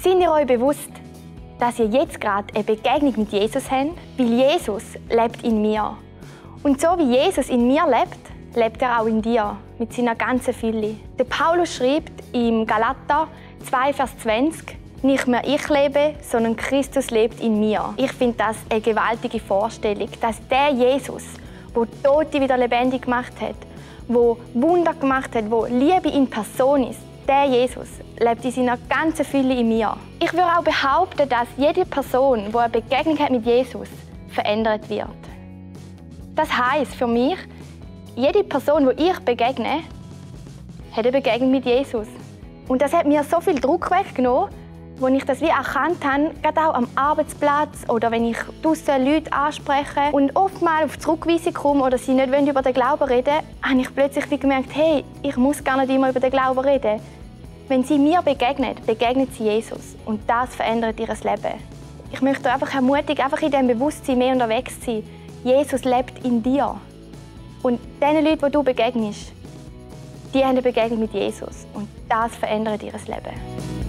Seid ihr euch bewusst, dass ihr jetzt gerade eine Begegnung mit Jesus habt? Weil Jesus lebt in mir. Und so wie Jesus in mir lebt, lebt er auch in dir, mit seiner ganzen Fülle. Der Paulus schreibt im Galater 2, Vers 20, «Nicht mehr ich lebe, sondern Christus lebt in mir.» Ich finde das eine gewaltige Vorstellung, dass der Jesus, der Tote wieder lebendig gemacht hat, der Wunder gemacht hat, der Liebe in Person ist, der Jesus lebt in seiner ganzen Fülle in mir. Ich würde auch behaupten, dass jede Person, die eine Begegnung hat mit Jesus, verändert wird. Das heisst für mich, jede Person, die ich begegne, hat eine Begegnung mit Jesus. Und das hat mir so viel Druck weggenommen, als ich das wie erkannt habe, gerade auch am Arbeitsplatz oder wenn ich draussen Leute anspreche und oftmals auf Zurückweisung komme oder sie nicht über den Glauben reden wollen, habe ich plötzlich wie gemerkt, hey, ich muss gar nicht immer über den Glauben reden. Wenn sie mir begegnet, begegnet sie Jesus und das verändert ihr Leben. Ich möchte einfach ermutigen, einfach in diesem Bewusstsein mehr unterwegs zu sein. Jesus lebt in dir. Und den Leuten, die du begegnest, die haben eine Begegnung mit Jesus und das verändert ihr Leben.